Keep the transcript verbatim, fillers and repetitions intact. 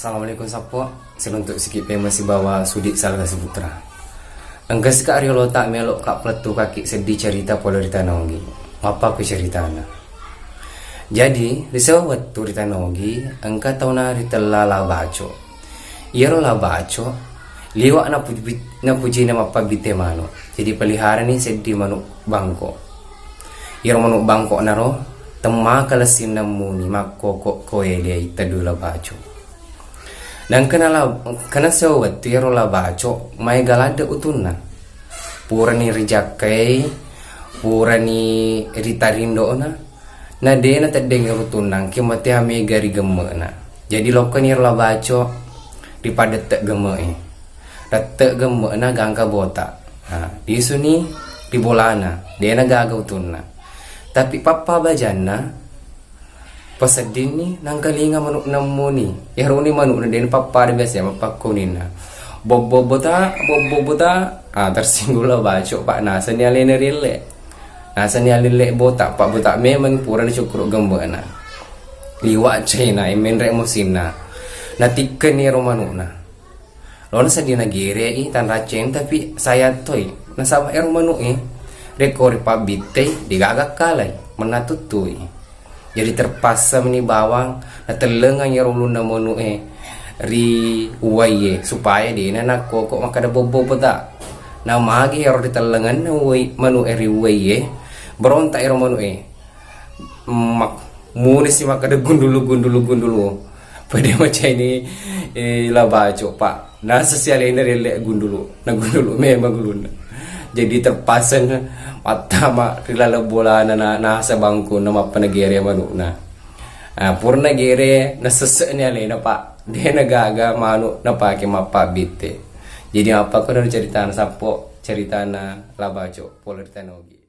Assalamualaikum sappo, siluntu siki pemeng sibawa Sudi Salga Siputra. Engka sika riolota melo ka pelettu kaki seddi cerita pole ri Tana Ogi. Mappakku ceritana. Jadi, ri sewa wettu ri Tana Ogi, engka tauna ritella La Baco. Iyaro La Baco, liwa napuji-, napujina mappabbite manu. Jadi, peliharani seddi manu bangko. Iyaro manu bangko naro, temmaka lessinna muni makkoko koelei teddu La Baco. Nangkana la-, kana sewa wettu iyaro La Baco maega ladde utunna. Purani rijakkai, purani ritarindona, na dena teddeng utunna, engka matea mega ri gemme'na. Jadi lokkani iyaro La Baco ripadette gemme'e. Rette gemme'na gangka bota. Nah, disuni ri bolana, dena gaga utunna. Tapi pappa bajanna, paseddinni nangkalinga manu'na muni. Iyaroni manu'na dena pappada biasa mappakkuninna. Bobbo bota, bobbo bota. Ah, tersinggung La Baco, Pak, nasani alena rielle. Nasani alelle bota, Pak, bota memang pura dicukkuru gemme'na. Liwa cena, menre musinna. Natikkeni ro manu'na. Lona sedding nagere i tanracceng, tapi sayang toi. Nasaba ero manu e, rekko ripabbittei, degaga kalai, mennatuttui. Jadi terpaksa meni bawang, natellengang ero ulunna manu e ri uwai e, supaya dena nakkoko makkeda bobbo peta. Namagi ero ritellenganna uwai, manu e ri uwai e, berontak ero manu e. Mak-, munisi makkeda gundulu, gundulu, gundulu. Pada macai ni, eh, La Baco, Pak. Nasa si alena relle gundulu. Na gundulu memang gulunna. Jadi terpaksa na mattama ri laleng bolana na, nasa bangkuna mappanagere manu'na. Ah, purana gere nasesse'ni alena, Pak. Dena gaga manu napake mappabbitte. Jadi apa kono ceritana sappo, ceritana La Baco, pole ri Tana Ogi.